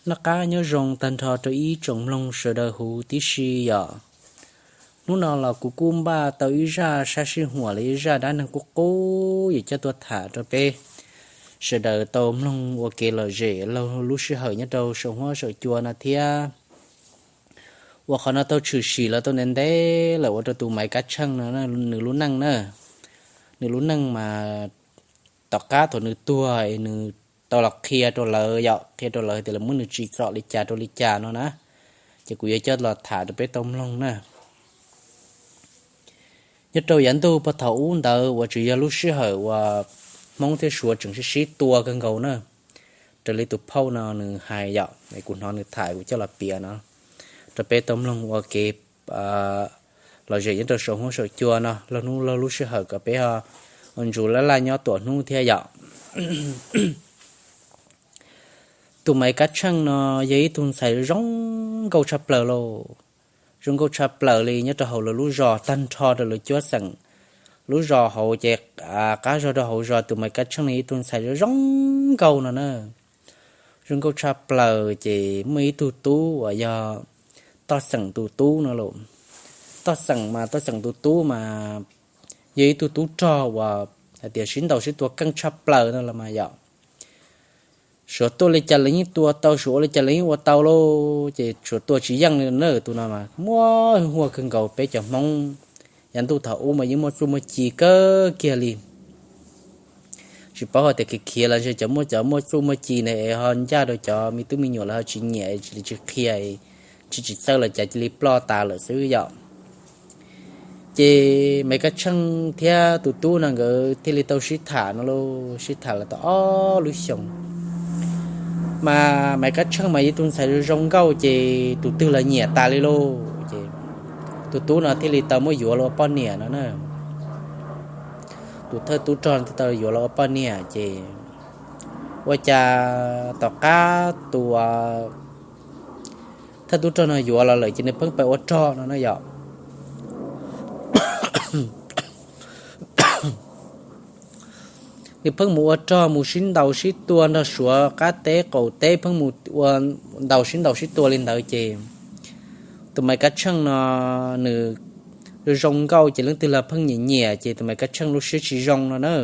Noj qab nyob zoo tag nrho rau ib tsoom mloog sawv daws huv tib si yom. Hnub no los kuv kuj npaj tau ib zaj sab sij huam los ib zaj dab neeg qub qub yuav coj tuaj tham rau peb sawv daws tau mloog ua kev lom zem laug lub sij hawm nyob rau saum huab saum cua no thiab. Uas qhov no tau tshwm sim los tau ntev ntev lawm ua rau tus Maiv Kab Tsheej no nws lub neej na. Nws lub neej mas tom qab thaum nws tuag es nws tau los qhia rau lawv yom, qhia rau lawv tias lawv muab nws tsim txom li cas rau li cas no na. Ces kuv yuav coj los tham rau peb tau mloog na. Nyob rau yav ntuj puag thaum ub ntawd uas tseem yog lub sij hawm uas Hmoob thiab Suav tseem sib sib tua kawg nkaus na. Raws li tus phauj no nws hais yom, kuv hnov nws tham kuv coj los piav no rau peb tau mloog ua kev lom zem nyob rau saum huab saum cua no laug hnub laug lub sij hawm kom peb ho ua ntsuj laj laj nyob tuam hnub thiab yom. Tus Maiv Kab Tsheej no yog ib tug ntxhais zoo nkauj tshaj plaws lauj. Zoo nkauj tshaj plaws li nyob rau hauv lawv lub zos tag nrho rau lawv cuab xeem lub zos hauv ces qab zog rau hauv zos tus Maiv Kab Tsheej no ib tug ntxhais zoo zoo nkauj no na. Zoo nkauj tshaj plaws ces muaj ib tug tub uas yog Toj Xeem tus tub no lauj. Toj Xeem mas Toj Xeem tus tub mas yog ib tug tub rog uas hais tias sib ntaus sib tua keej tshaj plaws no los mas yom. Suav tuaj li cas lawv yeej tua tau, Suav ua li cas lawv yeej ua tau lauj. Ces Suav tua tsis yeej li na, tus no mas muaj hwj huaj kawg nkaus. Peb cov Hmoob yav ntuj thaum ub mas yeej muaj txuj muaj ci kawg kiag li. Tsis paub hais tias khiav khiav los ntshe cov muaj cov muaj txuj muaj ci na es ho ncaj rau cov me tub me nyuam lawv ho tsis nyiam, tsis qhia, tsis tsis txawj los cas cia li ploj tas lawm xwb yom. Ces Maiv Kab Tsheej thiab tus tub no nkawd thiaj li tau sib tham no lauj, sib tham los tau ob lub xyoos. Mas Maiv Kab Tsheej mas yog tus ntxhais zoo nkauj ces tus twg los nyiam tas li lauj. Ces tus tub no thiaj li tau muab yuav los ua poj niam no na. Tus thawj tub rog no thiaj tau yuav los ua poj niam ces ua cas tom qab tus thawj tub rog no yuav los lawm ces nws pheej pais ua rog no na yom. Nws pheej mus ua rog mus sib ntaus sib tua nrog Suav qab teb qaum teb, pheej mus ua ntaus sib ntaus sib tua li ntawd ces tus Maiv Kab Tsheej no nws zoo zoo nkauj ces leej twg los pheej nyiam nyiam ces tus Maiv Kab Tsheej lub siab tsis zoo no na.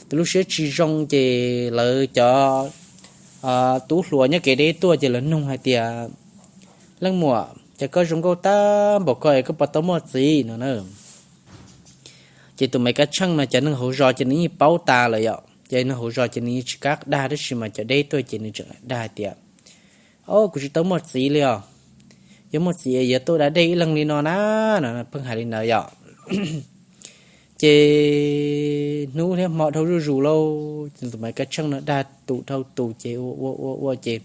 Tus lub siab tsis zoo ces lawv cov tub hluas nyob kev deb tuaj ces lawv nug hais tias, leej muam, cas koj zoo nkauj tag npaum ko es koj puas tau muaj txiv no na. Ces tus Maiv Kab Tsheej no cov neeg hauv zos ces nws yeej paub tas lawm yom, ces neeg hauv zos ces nws yeej tsis kam dag tab sis mas cov deb tuaj ces nws tseem dag hais tias, o, kuv tsis tau muaj txiv li os, yog muaj txiv yuav tuaj da dej ib leeg li no na, no pheej hais li ntawd yom. Ces hnub thiab hmo dhau zuj zus lauj, tus Maiv Kab Tsheej no dag tus dhau tus ces ua ua ua ua ces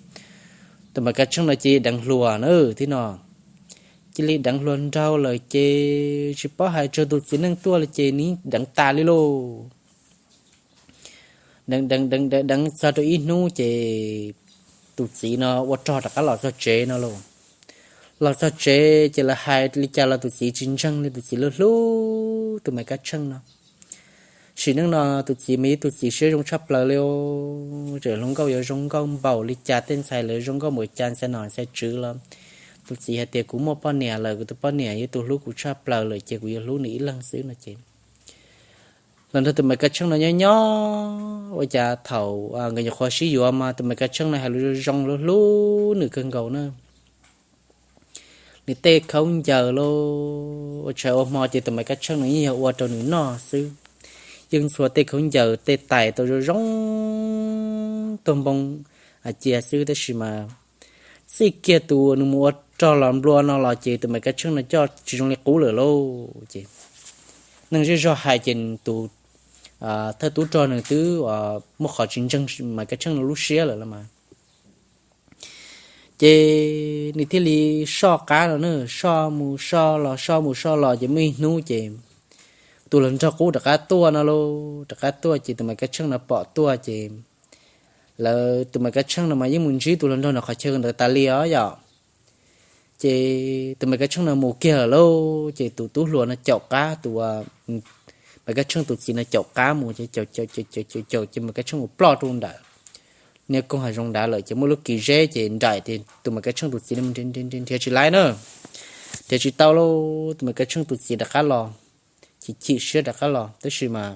tus Maiv Kab Tsheej no cia li deev hluas na thiab no. Cia li deev hluas nraug lawm ces tsis paub hais tsawg tus txiv neej tuaj li ces nws deev tas li lauj. Deev deev deev deev deev txog rau ib hnub ces tus txiv no ua rog rov qab los txog tsev no lauj. Los txog tsev ces lawv hais li cas los tus txiv tsis ntseeg li, tus txiv hlub hlub tus Maiv Kab Tsheej no. Sim neej no tus txiv mas yog tus txiv siab zoo tshaj plaws li, tseem hluas nkauj yuav zoo nkauj npaum li cas, tej ntxhais lawv zoo nkauj npaum cas, ntxhais nom ntxhais tswv los tus txiv hais tias kuv muaj poj niam lawm, kuv tus poj niam yog tus hlub kuv tshaj plaws lawm ces kuv yuav hlub nws ib leeg xwb no ces los nrog tus Maiv Kab Tsheej no nyob nyob ua cas thaum nkawd nyuam qhuav sib yuav mas tus Maiv Kab Tsheej no hais lus zoo zoo hlub hlub nws kawg nkaus na. Nws tej khaub ncaws lauj, ua tshais ua hmo ces tus Maiv Kab Tsheej no yeej yog ua rau nws noj xwb. Yeej ntxhua tej khaub ncaws tej tais tau zoo zoo tuag npoo cia xwb, tab sis mas txij kiag tus nws mus ua rog los nplua no los ces tus Maiv Kab Tsheej no coj tsis zoo li qub lawm lauj. Ces neeg zej zog hais ces tus thawj tub rog nws twb muaj qhov tsis ntseeg Maiv Kab Tsheej no lub siab lawm los mas ces nws thiaj li soj qab no na, soj mus soj los soj mus soj los ces muaj ib hnub ces tus hluas nraug qub rov qab tuaj no lauj. Rov qab tuaj ces tus Maiv Kab Tsheej no pom tuaj ces lawv tus Maiv Kab Tsheej no mas yeej mus ntsib tus hluas nraug no qhov chaw ntawd tas li os yom. Ces tus Maiv Kab Tsheej no mus kiag lawm lauj, ces tus tub hluas no caum qab tus Maiv Kab Tsheej tus txiv no caum qab mus ces caum caum caum caum caum ces Maiv Kab Tsheej mus ploj rau nram niag koog hav zoov nrad lawm ces muaj lub kis zeb ces nraim ces tus Maiv Kab Tsheej tus txiv nrhiav tsis laib na, nrhiav tsis tau lauj. Tus Maiv Kab Tsheej tus txiv rov qab los, chim chim siab rov qab los tab sis mas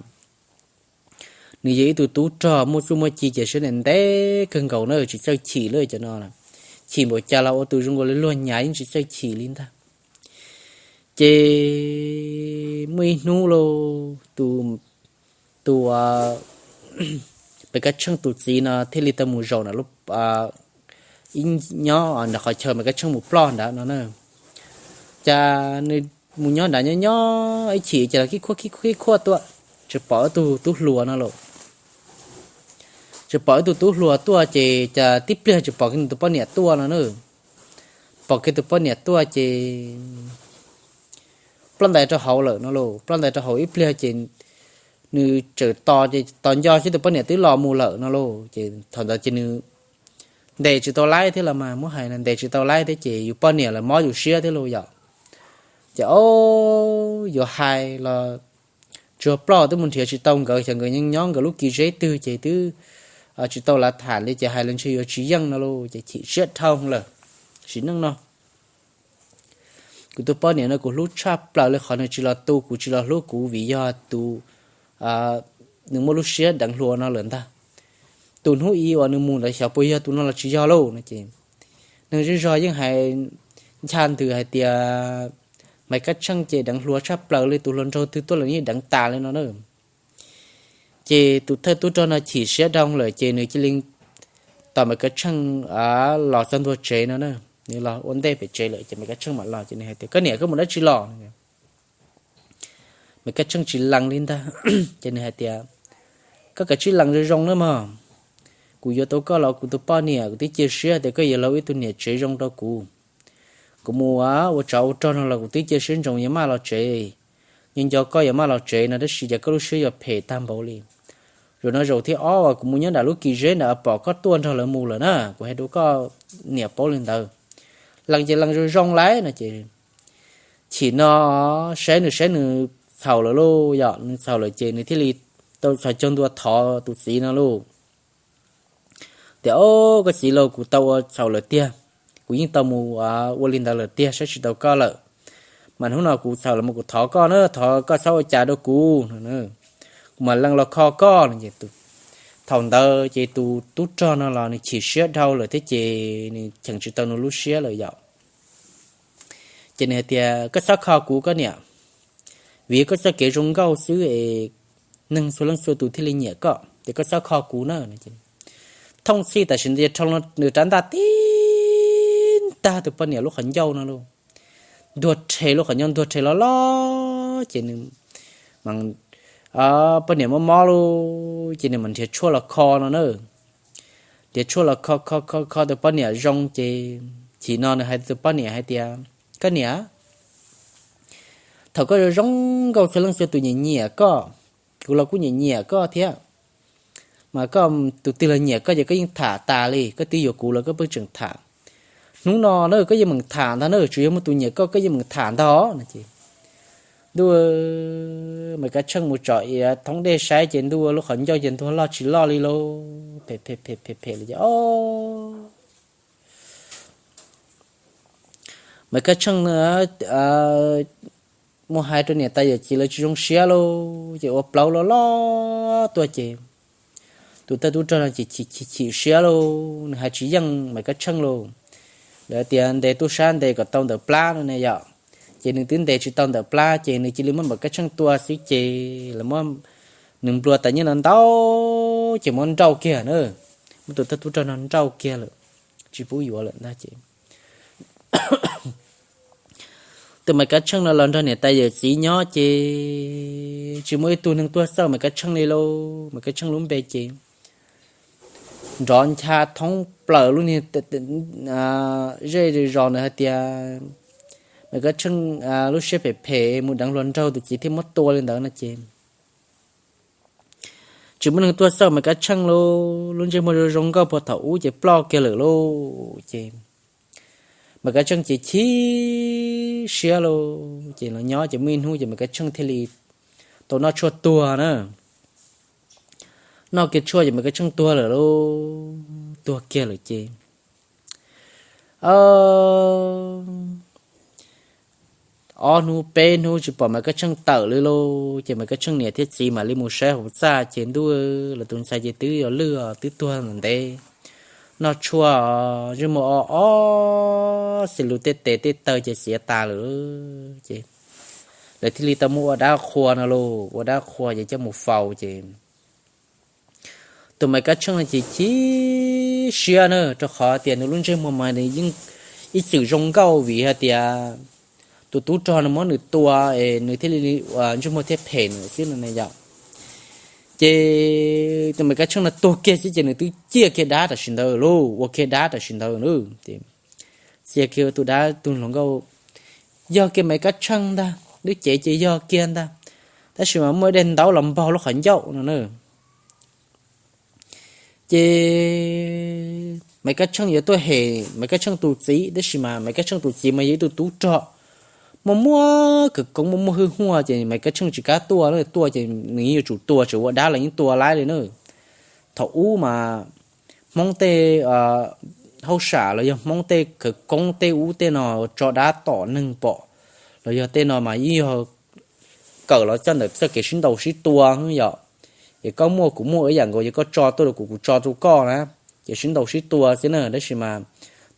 nws yog ib tug tub rog muaj txuj muaj ci ces siab ntev ntev kawg nkaus na, tsis txawj chim li cov no. Chim npaum cas los ua tus zoo nkaus li luag nyav yeej tsis txawj chim li ntag. Ces muaj ib hnub lauj, tus, tus Maiv Kab Tsheej tus txiv no thiaj li tau mus zaum nram lub, ib nyob nram qhov chaw Maiv Kab Tsheej mus ploj nrad no na. Cas nws mus nyob nrad nyob nyob ib chim ces los khib khuab khib khuab khib khuab tuaj, tsis pom ib tug tub hluas no lauj. Tsis pom ib tug tub hluas tuaj ces cas tib pliag tsis pom kiag nws tus poj niam tuaj no na. Pom kiag tus poj niam tuaj ces ploj ntais rau hauv lawm no lauj. Ploj ntais rau hauv ib pliag ces nws tseem tos ces tos nco seb tus poj niam twb los mus lawm no lauj. Ces thaum ntawd ces nws ntes tsis tau laib thiab los mas muab hais ntes tsis tau laib thiab ces yus poj niam los mob yus siab thiab lauj yom. Ces o, yuav hais los tsuas ploj twb mus nrhiav tsis tau nkawd, xyov nkawd nyob nkawd lub kis zeb twg ces twb tsis tau lav tham li ces hais los ntshe yuav tsis yeej no lauj. Ces chim siab dhau lawm. Sim neej no kuv tus poj niam no kuv hlub tshaj plaws li qhov nws tsis los tu kuv tsis los hlub kuv vim yog tus, nws muaj lub siab deev hluas no lawm ntag. Tus hnub ib uas nws mus ntawd xyov puas yog tus no los tsis yog lauj no ces neeg zej zog yeej hais ncha ntws hais tias Maiv Kab Tsheej ces deev hluas tshaj plaws li, tus hluas nraug twg tuaj los yeej deev tas li no na. Ces tus thawj tub rog no chim siab dhau lawm ces nws cia li tos Maiv Kab Tsheej los txog ntua tsev no na. Nws los ua ntej pem tsev lawm ces Maiv Kab Tsheej mam los ces nws hais tias, Koj niam, koj mus dab tsi los? Maiv Kab Tsheej tsis lees li ntag. Ces nws hais tias, Koj kav tsij lees zoo zoo na mog. Kuv yuav tau koj los kuv tus poj niam kuv twb cia siab tias koj yuav laug ib tug niam tsev zoo rau kuv. Kuv mus ua tsov ua rog no los kuv twb cia siab ntsoov yuav maj los tsev, nco nco koj yuav maj los tsev no tab sis cas koj lub siab yuav phem tag npaum li. Zaum no zaum thib ob uas kuv mus nyob nram lub kis zeb nrad pom koj tuaj nrog lawv mus lawm na, kuv hais rau koj niam paub li ntawd. Lees ces lees zoo zoo lauj no ces chim no saib nws saib nws txhaum lawm lauj yom, nws txhaum lawm ces nws thiaj li tau txhos caug ntua thov tus txiv no lauj. Tias, O, koj txiv lauj, kuv tau ua txhaum lawm tiag, kuv yeej tau mus ua li ntawd lawm tiag, saib tsis taus koj lawm. Mas hnub no kuv txhaum lawm mas kuv thov koj na, thov koj txhob ua cas rau kuv no, kuv mam lees los kho koj no. Thaum ntawd ces tus tub rog no los nws chim siab dhau lawm thiab ces nws cheem tsis tau nws lub siab lawm yom. Ces nws hais tias, Koj txhob kho kuv koj niam, vim koj txoj kev zoo nkauj xwb es neeg txhua leej txhua tus thiaj li nyiam koj, ces koj txhob kho kuv na. Thooj txhij tam sim ntawd rho nws rab ntaj tib ntag tus poj niam lub qhov ncauj no lauj, ntuag rhe lub qhov ncauj ntuag rhe loj loj ces nws, poj niam mob mob lauj ces nws mam nrhiav tshuaj los kho no na. Nrhiav tshuaj los kho kho kho kho tus poj niam zoo ces chim no nws hais tus poj niam hais tias, Koj niam, thaum koj zoo zoo nkauj txhua leej txhua tus nyiam nyiam koj, kuv los kuj nyiam nyiam koj thiab. Mas koj tus twg los nyiam koj ces koj yeej tham tas li, koj twb yuav kuv los koj pheej tseem tham. Hnub no na koj yeej meem tham ntag na, tsuas yog muaj tus nyiam koj koj yeej meem tham ntag no ces ntuj, Maiv Kab Tsheej mus tsom iav thoob dej saib ces ntuj, lub qhov ncauj ces ntuag loj tsis loj li lauj, phem phem phem phem li ces o, Maiv Kab Tsheej mus hais rau niam tais yawm txiv lawv tsis zoo siab lauj, ces ua plaub loj loj tuaj ces tus thawj tub rog no ces chim chim siab lauj, nws hais tsis yeej Maiv Kab Tsheej lauj. Lawv tias ntes tub sab ntes kom tau ntawm plab no ne yom, ces nws twb ntes tsis tau ntawm plab ces nws cia li muab Maiv Kab Tsheej tua xwb ces lawv muab nws nplua tas nyiaj no ntau ces muab nrauj kiag na, muab tus thawj tub rog no nrauj kiag lawm, tsis pub yuav lawm ntag ces tus Maiv Kab Tsheej no los nrog niam tais yawm txiv nyob ces tsis muaj ib tug neeg tuaj xauj Maiv Kab Tsheej li lauj. Maiv Kab Tsheej lub npe ces nrov ncha thoob plaws lub niag zej zos ntawd hais tias Maiv Kab Tsheej lub siab phem phem mus deev hluas nraug tus txiv thiaj muab tua li ntawd no ces tsis muaj neeg tuaj xauj Maiv Kab Tsheej lauj. Lub ntsej muag zoo zoo nkauj puag thaum ub ces ploj kiag lawm lauj ces Maiv Kab Tsheej ces chim siab lauj ces los nyob ces muaj ib hnub ces Maiv Kab Tsheej thiaj li tau noj tshuaj tuag na. noj kiag tshuaj ces Maiv Kab Tsheej tuag lawm lauj, tuag kiag lawm ces ob hnub peb hnub tsis pom Maiv Kab Tsheej tawm li lauj, ces Maiv Kab Tsheej niam thiab txiv mam li mus saib hauv txaj ces ntuj, lawv tus ntxhais ces twb yuav lwj os, twb tuag ntev, noj tshuaj ntsej muag ob ob xis lus, tej tes tej taw ces xiav tas lawm ces lawv thiaj li tau muab ua dab qhua no lauj, ua dab qhua ces coj mus faus ces tus Maiv Kab Tsheej no ces chim siab na, rau qhov tias nws lub ntsej muag mas nws yeej ib txwm zoo nkauj vim hais tias tus tub rog no muab nws tua es nws thiaj li ntsej muag thiaj phem nws xwb no ne yom. Ces tus Maiv Kab Tsheej no tuag kiag xwb ces nws twb ciaj kiag dab tam sim ntawd lauj, ua kiag dab tam sim ntawd lauj. Ces ciaj kiag tus dab, tus hluas nkauj yog kiag Maiv Kab Tsheej ntag, lub cev ces yog kiag ntag, tab sis mas muaj ib daim ntaub los npog lub qhov ncauj no na. Ces Maiv Kab Tsheej yuav tuaj hem Maiv Kab Tsheej tus txiv, tab sis mas Maiv Kab Tsheej tus txiv mas yog ib tug tub rog muaj muaj khawv koob, muaj muaj hwj huaj, ces Maiv Kab Tsheej tsis kam tuaj, tuaj ces nws yeej yuav tsum tua, tseem ua dab los yeej tua laib li na. Thaum ub mas Hmoob tej hauj sam los yog Hmoob tej khawv koob tej ub tej no tso dab tom neeg pom los yog tej no mas yeej yog kawm los txog ntawm txoj kev sib ntaus sib tua yom. Es koj muaj kuv muaj ib yam nkaus, ces koj tso tuaj rau kuv, kuv tso rau koj na, ces sib ntaus sib tua xwb na. Tab sis mas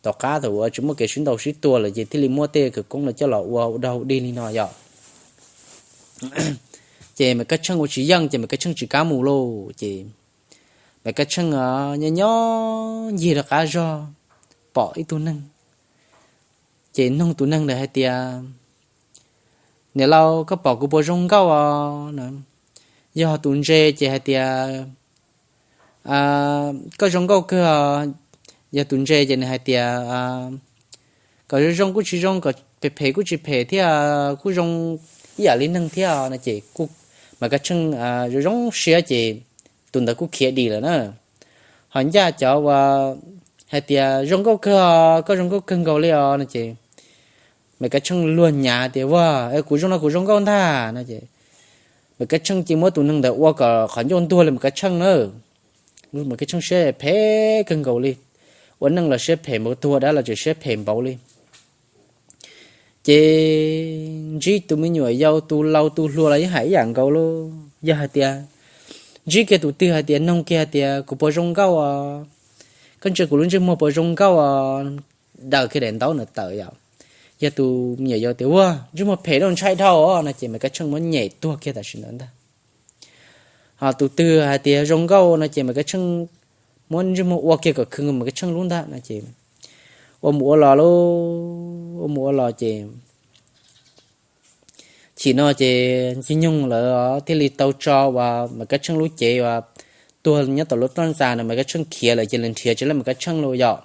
tom qab thaum uas tsis muaj kev sib ntaus sib tua lawm ces thiaj li muab tej khawv koob no coj los ua ua dog ua dig li no yom. Ces Maiv Kab Tsheej ua tsis yeej ces Maiv Kab Tsheej tsis kam mus lauj. Ces Maiv Kab Tsheej nyob nyob ncig rau qab zog pom ib tug neeg, ces noog tus neeg ntawd hais tias, niam laus, koj pom kuv puas zoo nkauj os? Yog tus ntse ces hais tias, koj zoo nkauj kawg os. Yog tus ntse ces nws hais tias, kom zoo zoo kuj tsis zoo, kom phem phem kuj tsis phem thiab, kuj zoo ib yam li neeg thiab no ces Maiv Kab Tsheej zoo zoo siab ces tus ntawd kuj khiav dim lawm na. Ho ncaj cov uas hais tias zoo nkauj kawg os, koj zoo nkauj kawg nkaus li os no ces Maiv Kab Tsheej luag nyav tias, ua, kuv zoo no kuv zoo nkauj ntag no ces Maiv Kab Tsheej ces muab tus neeg ntawd ua kom qhov ncauj ntuag li Maiv Kab Tsheej na. Maiv Kab Tsheej siab phem kawg nkaus li, ua neej los siab phem npaum, tuag dab los tseem siab phem npaum li. Ces ntsib tus me nyuam yaus tus laus tus hluas los yeej hais ib yam nkaus lauj. Yog hais tias ntsib kiag tus twg hais tias, noog kiag hais tias kuv puas zoo nkauj os, koj ntsia kuv lub ntsej muag puas zoo nkauj os, daws kiag daim ntaub ntawd tawm yom. Yog tus me nyuam yaus tias, ua, ntsej muag phem rau ntshai dhau no ces Maiv Kab Tsheej muab nyem tuag kiag tam sim ntawd ntag. Ho tus twg hais tias zoo nkauj no ces Maiv Kab Tsheej muab ntsej muag ua kiag kom khw Maiv Kab Tsheej lub ntag no ces ua mus ua los lauj, ua mus ua los ces chim no ces Ntxwg Nyoog lawv thiaj li tau tso uas Maiv Kab Tsheej lub cev uas tuag nyob tom lub toj ntxas no, Maiv Kab Tsheej khiav lawm ces lawv nrhiav tsis tau Maiv Kab Tsheej lauj yom.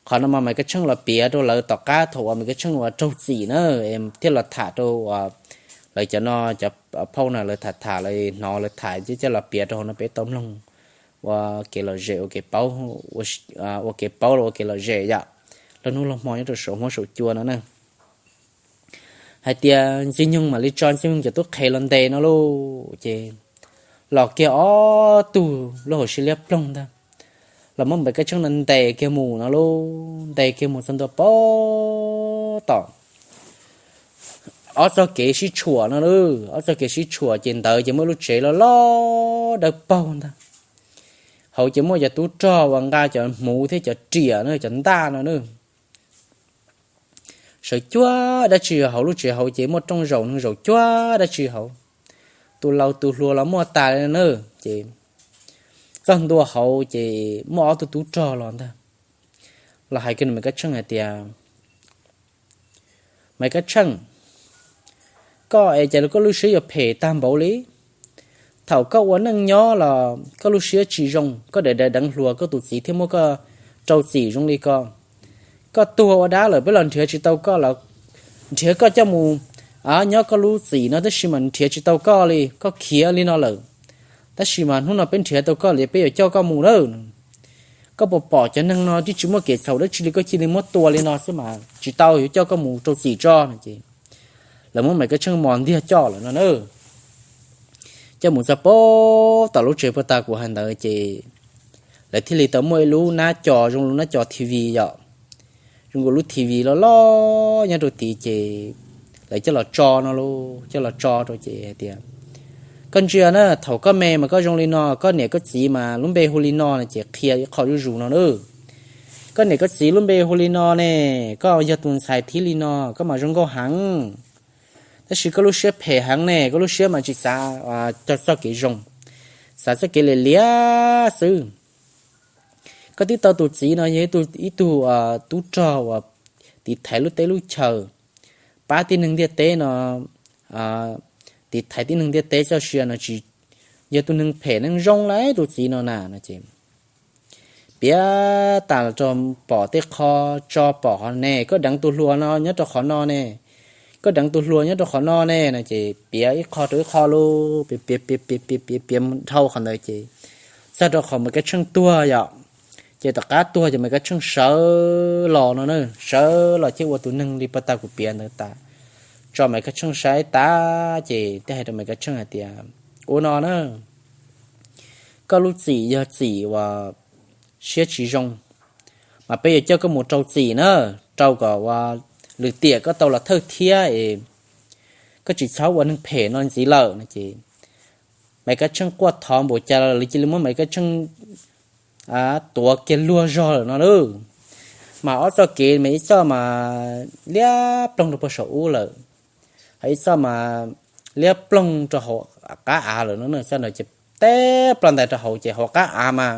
Qhov no mas Maiv Kab Tsheej los piav rau lawv tom qab thaum uas Maiv Kab Tsheej uas raug txim na, thiaj los tham rau uas lawv cov no, cov phauj no lawv tham tham, lawv hnov lawv tham ces coj los piav rau hauv no peb tau mloog ua kev lom zem, ua kev paub, ua kev paub los ua kev lom zem yom, lub hnub lub hmo nyob rau saum huab saum cua no na. Hais tias Ntxwg Nyoog mam li tso Ntxwg Nyoog cov tub qhe los ntes no lauj, ces los kiag ob tug lub hauv siab liab ploog ntag, los muab Maiv Kab Tsheej no ntes kiag mus no lauj, ntes kiag mus txog ntua pem tom ob txoj kev sib tshuam no lauj, ob txoj kev sib tshuam ces ntawd ces muaj lub tsev loj loj dawb paug ntag. Hauv ces muaj cov tub rog uas nqa cov hmuv thiab cov riam na, cov ntaj no na. Sawv cuag dab tsi hauv lub tsev hauv ces muaj rooj zaum neeg zaum cuag dab tsi hauv. Tus laus tus hluas los muaj tas li na. Ces txog ntua hauv ces muaj ob tug tub rog los ntag, los hais kiag Maiv Kab Tsheej hais tias, Maiv Kab Tsheej, koj es cas koj lub siab yuav phem tag npaum li? Thaum koj ua neej nyob los koj lub siab tsis zoo, koj deev deev hluas koj tus txiv thiaj muab koj rau txim zoo li ko. Koj tuag ua dab lawm peb los nrhiav tsis tau koj los nrhiav koj coj mus nyob koj lub txim no tab sis mas nrhiav tsis tau koj li, koj khiav li no lawm. Tab sis mas hnub no peb nrhiav tau koj lawm peb yuav coj koj mus lawm. Koj puas pom cov neeg no twb tsis muaj kev txhaum dab tsi li koj cia li muab tua li no xwb mas tsis tau, yuav coj koj mus rau txim tso no ces lawv muab Maiv Kab Tsheej mos ntiag coj lawm no na. Coj mus txog puag tom lub tsev puag ta kuv hais ntawd ces lawv thiaj li tau muaj ib lub nab co zoo lub nab co T V yom, zoo nkaus lub T V loj loj nyob rau tid ces lawv coj los tso no lauj, coj los tso rau ces hais tias, koj ntsia na, thaum koj me mas koj zoo li no, koj niam koj txiv mas lub npe hu li no no ces qhia ib qho zuj zus no na. Koj niam koj txiv lub npe hu li no ne, koj yog tus ntxhais thib li no, koj mas zoo nkauj heev, tab sis koj lub siab phem heev ne, koj lub siab mas tsis xav txoj kev zoo, xav txoj kev liam liam xwb. Koj twb tau tus txiv no yog ib tug tub rog uas tiv thaiv lub teb lub chaw, pab tib neeg ntiaj teb no, tiv thaiv tib neeg ntiaj teb txoj sia no tsis yog tus neeg phem neeg zoo lauj tus txiv no na no ces piav tas rau pom tej qho, tso pom qhov ne, koj deev tus hluas no nyob rau qhov no ne, koj deev tus hluas nyob rau qhov no ne no ces piav ib qho rau ib qho lauj, piav piav piav piav piav piav piav dhau qhov ntawd ces txog rau qhov Maiv Kab Tsheej tuag yom. Ces tom qab tuag ces Maiv Kab Tsheej sawv los no na, sawv los thiaj ua tus neeg li puag ta kuv piav ntawd tas, tso Maiv Kab Tsheej saib tas ces thiaj hais rau Maiv Kab Tsheej hais tias, ua no na, koj lub txim yog txim uas siab tsis zoo, mas peb yuav coj koj mus rau txim na, rau kom ua lwm tiam koj tau los thawj thiab es koj tsis txhob ua neeg phem no ntxiv lawm no ces Maiv Kab Tsheej quaj thov npaum cas los lawv cia li muab Maiv Kab Tsheej tuav kiag luag zog lawm no lauj. Mas ob txoj kev mas ib txoj mas liab ploog rau puag saum ub lawm, ho ib txoj mas liab ploog rau hauv qab av lawm no, txoj ntawd ces teb ploj ntais rau hauv ces hauv qab av mas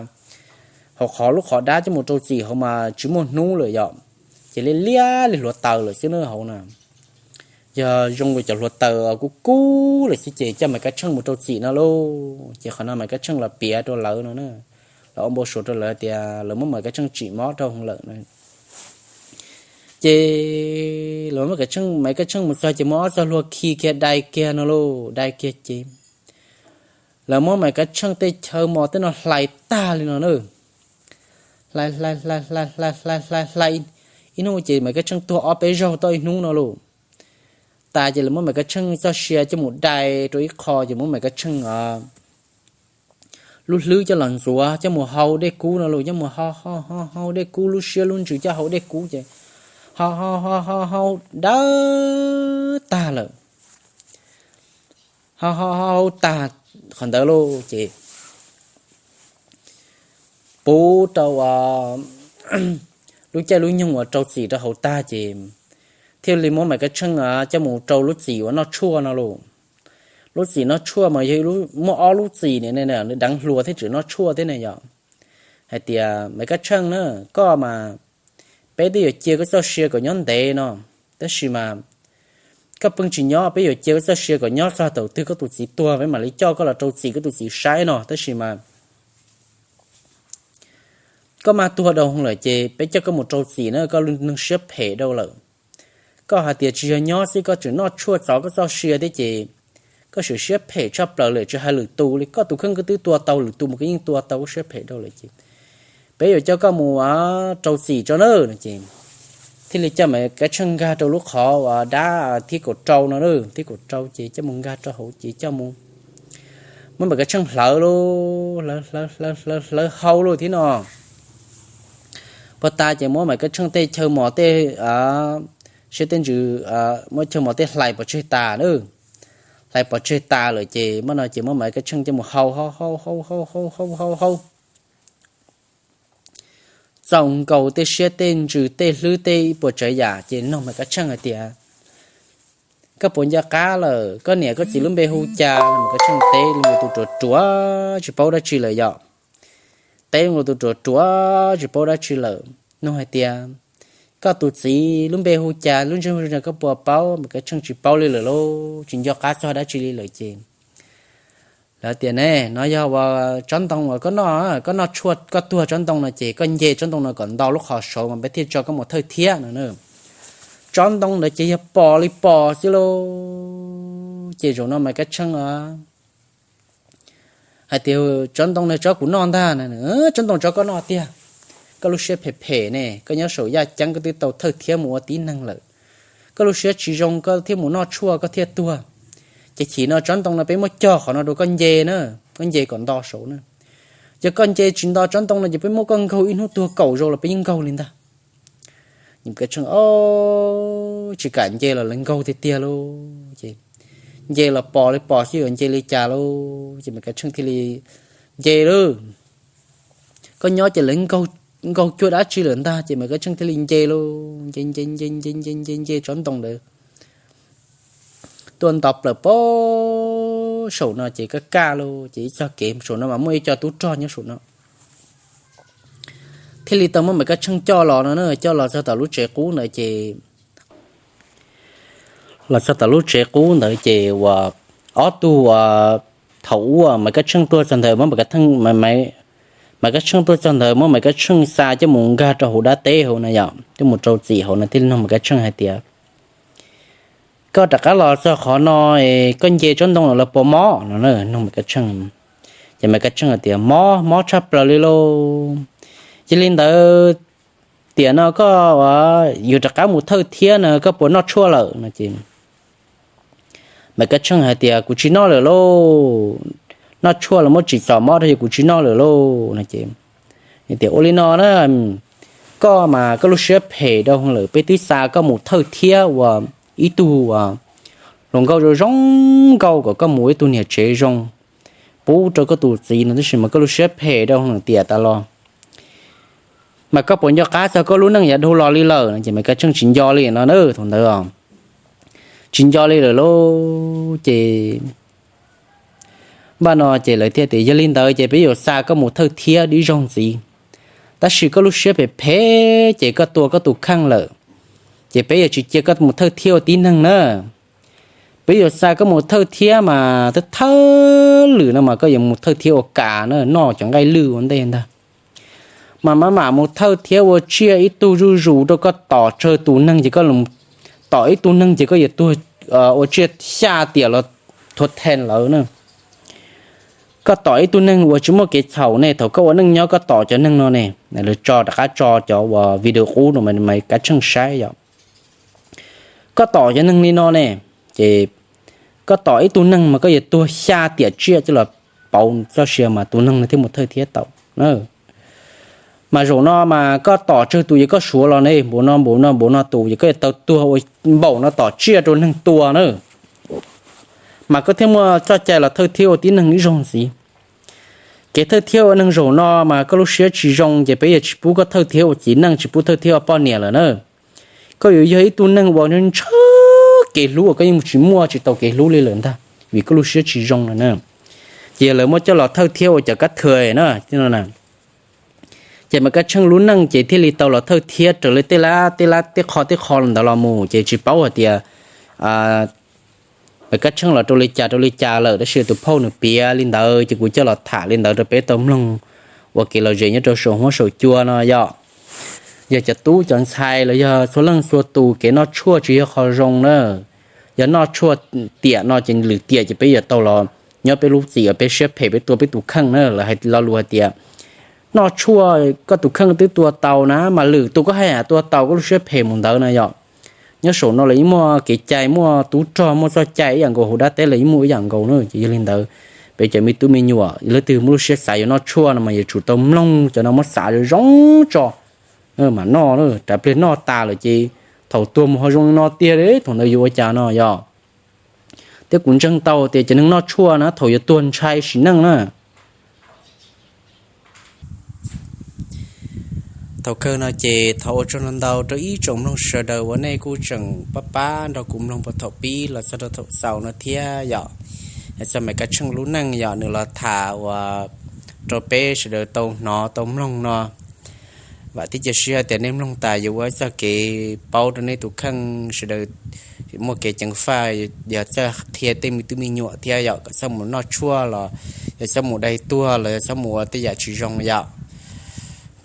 hauv qhov lub qhov dab coj mus rau txim hauv mas tsis muaj hnub lawm yom, ces liab liab li hluav taws lawm xwb na hauv na. Yog zoo li cov hluav taws kub kub lawm xwb ces coj Maiv Kab Tsheej mus rau txim no lauj. Ces qhov no Maiv Kab Tsheej los piav rau lawv no na, los ua npau suav rau lawv tias lawv muab Maiv Kab Tsheej tsim mob rau lawm na. Ces lawv muab Maiv Kab Tsheej mus txog ces muab ob txoj hlua khi kiag dai kiag no lauj, dai kiag ces lawv muab Maiv Kab Tsheej tej chaw mos tej no hlais tag li no na. Hlais hlais hlais hlais hlais hlais hlais ib hnub ces Maiv Kab Tsheej tuag ob peb zaug tau ib hnub no lauj. Tas ces lawv muab Maiv Kab Tsheej txoj sia coj mus dai rau ib qho ces muab Maiv Kab Tsheej lub hlwb coj los ntxuav coj mus hau dej kub no lauj, coj mus hau hau hau hau dej kub, lub siab lub ntsws coj hau dej kub ces hau hau hau hau hau dawb tag lawm. Hau hau hau tag qhov ntawd lauj ces puv rau lub caij lub nyoog uas rau txim rau hauv tag ces thiaj li muab Maiv Kab Tsheej coj mus rau lub txim uas noj tshuaj no lauj. Lub txim noj tshuaj mas yog muaj ob lub txim ne, nws deev hluas thiab tseem noj tshuaj thiab ne yom. Hais tias Maiv Kab Tsheej na, koj mas peb twb yuav cia koj txoj sia kom nyob ntev no, tab sis mas koj pheej tsis nyob, peb yuav cia koj txoj sia kom nyob txog thaum twg koj tus txiv tuag peb mam li coj koj los rau txim koj tus txiv saib no, tab sis mas koj mas tuag dhau lawm ces peb coj koj mus rau txim na, koj neeg siab phem dhau lawm. Koj hais tias tsis yog nyob xwb koj tseem noj tshuaj txov koj txoj sia thiab ces koj sim siab phem tshaj plaws lawm, tsis hais lwm tus li, koj tus kheej koj twb tua tau, lwm tus mas koj yeej tua tau, koj siab phem dhau lawm ces peb yuav coj koj mus rau txim tso na no ces thiaj li coj Maiv Kab Tsheej nkag rau lub qhov uas dab thib kaum rau no, thib kaum rau ces coj mus nkag rau hauv ces coj mus muab Maiv Kab Tsheej hlawv lauj, hlawv hlawv hlawv hlawv hau lauj thiab no. Puag ta ces muab Maiv Kab Tsheej tej chaw mos tej siab tej ntsws, muab chaw mos tej hlais pov tseg tas na. Hlais pov tseg tas lawm ces muab no ces muab Maiv Kab Tsheej coj mus hau hau hau hau hau hau hau hau hau txaus nkaus tej siab tej ntsws tej hlwb tej ib puas tsav yam ces nug Maiv Kab Tsheej hais tias, koj puas nco qab lawm, koj niam koj txiv lub npe hu cas? Maiv Kab Tsheej teb li tus ruam ruam tsis paub dab tsi lawm yom. Teb li tus ruam ruam tsis paub dab tsi lawm, nug hais tias, koj tus txiv lub npe hu cas, lub ntsej muag koj puas paub? Maiv Kab Tsheej tsis paub li lawm lauj, tsis nco qab txog dab tsi li lawm ces lawv tias, ne, no yog ua tsob ntoo uas koj noj, koj noj tshuaj koj tuag tsob ntoo no ces koj nce tsob ntoo no kom nto lub qhov saud mas peb thiaj tso koj mus thawj thiab no. Tsob ntoo ntawd ces yog pom li pom xwb lauj. Ces zaum no Maiv Kab Tsheej hais tias, tsob ntoo no tsob kuv noj ntag. Tsob ntoo tsob koj noj tiag, koj lub siab phem phem ne, koj nyob saum yaj ceeb koj twb tau thawj thiab mus ua tib neeg lawm, koj lub siab tsis zoo koj thiaj mus noj tshuaj koj thiaj tuag. Ces chim no tsob ntoo no peb muab cog qhov no rau koj nce na, koj nce kom nto saud na. Yog koj nce tsis nto tsob ntoo no ces peb muab koj nkaug ib hnub tuag kaum zaus los peb yeej nkaug li ntag. Ces Maiv Kab Tsheej tsis kam nce los lawv nkaug tiag tiag lauj. Ces nce los pos li pos xwb, yuav nce li cas lauj, ces Maiv Kab Tsheej thiaj li nce lauj. Koj nyob ces lawv nkaug cuag dab tsi lawm ntag, ces Maiv Kab Tsheej thiaj li nce lauj, nce nce nce nce nce nce nce tsob ntoo ntawd tuaj nto plaws pem saum no ces kaj kaj lauj, ces ib txog kev saum no mas muaj ib co tub rog nyob saum no thiaj li tau muab Maiv Kab Tsheej coj los no na, coj los txog tom lub tsev qub ntawd ces los txog tom lub tsev qub ntawd ces uas ob tug uas thaum ub Maiv Kab Tsheej tuaj txog ntawd muab Maiv Kab Tsheej, Maiv Kab Tsheej tuaj txog ntawd muab Maiv Kab Tsheej xa coj mus nkag rau hauv dab teb hauv na yom, coj mus rau txim hauv no thiaj li nug Maiv Kab Tsheej hais tias, koj rov qab los txog qhov no, koj nce tsob ntoo no los puas mob no na, nug Maiv Kab Tsheej. Ces Maiv Kab Tsheej hais tias, mob, mob tshaj plaws li lauj. Yog li ntawd tiam no koj yuav rov qab mus thawj thiab no koj puas noj tshuaj lawm no ces Maiv Kab Tsheej hais tias, kuv tsis noj lawm lauj, noj tshuaj los muab tsim txom mob rau yus, kuv tsis noj lawm lauj no ces tias, ua li no na, koj mas koj lub siab phem dhau lawm, peb twb xa koj mus thawj thiab ua ib tug uas hluas nkauj zoo zoo nkauj kom koj mus ua ib tug niam tsev zoo pub rau koj tus txiv no, tab sis mas koj lub siab phem dhau lawm tiam tas los mas koj puas nco qab txog koj lub neej yav dhau los li lawm no ces Maiv Kab Tsheej tsis nco li no na, thaum ntawd tsis nco li lawm lauj. Ces npaj no ces lawv thiaj tias, yog li ntawd ces peb yuav xa koj mus thawj thiab dib zaug ntxiv, tab sis koj lub siab phem phem ces koj tua koj tus kheej lawm, ces peb yuav tsis cia koj mus thawj thiab ua tib neeg na. Peb yuav xa koj mus thawj thiab mas thawj thawj lwm no mas koj yuav mus thawj thiab ua kas na, noj cov nqaij lwj ua ntej ntag. Mas maj mam mus thawj thiab ua tsiaj ib tug zuj zus rau koj tom tsawg tus neeg ces koj tom ib tug neeg ces koj yuav tuag ua tsiaj xya tiam los thuav then lawv na. Koj tom ib tug neeg uas tsis muaj kev txhaum ne, thaum koj ua neej nyob koj tom cov neeg no ne, lawv tso rov qab tso cov uas video qub no Maiv Kab Tsheej saib yom. Koj tom cov neeg li no ne, ces koj tom ib tug neeg mas koj yuav tuag xya tiam tsiaj coj los pauv txoj sia mas tus neeg no thiaj mus thawj thiab tau. Mas zaum no mas koj tom tsawg tus ces koj suav los ne, npaum no npaum no npaum no tus ces koj yuav tau tuag ua npaum no tom tsiaj rau neeg tua na, mas koj thiaj muaj txoj cai los thawj thiab ua tib neeg ib zaug ntxiv. Kev thawj thiab ua neeg zaum no mas koj lub siab tsis zoo ces peb yuav tsis pub koj thawj thiab ua txiv neej, tsis pub thawj thiab ua poj niam lawm na. Koj yuav yog ib tug neeg uas ntshaw kev hlub uas koj yeej tsis muaj tsis tau kev hlub li lawm ntag, vim koj lub siab tsis zoo lawm na. Ces yog lawv muab coj los thawj thiab ua cov kab thawj na, ces Maiv Kab Tsheej lub neej ces thiaj li tau los thawj thiab raws li tej lab tej lab tej qho tej qho ntawd los mus ces tsis paub hais tias Maiv Kab Tsheej los rau li cas rau li cas lawm, tab sis tus phauj nws piav li ntawd ces kuv coj los tham li ntawd rau peb tau mloog ua kev lom zem nyob rau saum huab saum cua no yom. Yog cov tub cov ntxhais los yog txhua leej txhua tus kev noj tshuaj tsis yog qhov zoo na. Yog noj tshuaj tiam no ces lwm tiam ces peb yuav tau los nyob peb lub txim uas peb siab phem peb tua peb tus kheej na. Lawv hais lo lus hais tias noj tshuaj koj tus kheej twb tua tau na, mas lwm tus koj haj yam tua tau, koj lub siab phem mus ntawd na yom. Nyob saum no los yeej muaj kev cai, muaj tub rog, muaj txoj cai ib yam nkaus, hauv dab teb los yeej muaj ib yam nkaus na. Ces yog li ntawd, peb cov me tub me nyuam leej twg muaj lub siab xav yuav noj tshuaj no mas yuav tsum tau mloog cov no muab xav zoo zoo tso mam noj. Rav pliag noj tas lawm ces thaum tuag mus ho zoo li no tiag, thaum ntawd yuav ua cas no yom. Thiab kuv ntseeg tau tias cov neeg noj tshuaj na thaum yuav tuag ntshai sim neej na. Thaum kawg no ces thov ua tsaug ntau ntau rau ib tsoom mloog sawv daws uas nej kuj tseem pab pab nrog kuv mloog puag thaum pib los txog rau thaum xaus no thiab yom. Txog Maiv Kab Tsheej lub neej yom, nws los tham uas rau peb sawv daws tau hnov tau mloog no. Vam thiab cia siab tias nej mloog tas yuav ua txoj kev paub rau nej tus kheej sawv daws muaj kev ceev faj, yog txawj qhia tej me tub me nyuam thiab yom, kom txhob mus noj tshuaj los yog txhob mus dai tuag los yog txhob mus ua tej yam tsis zoo yom.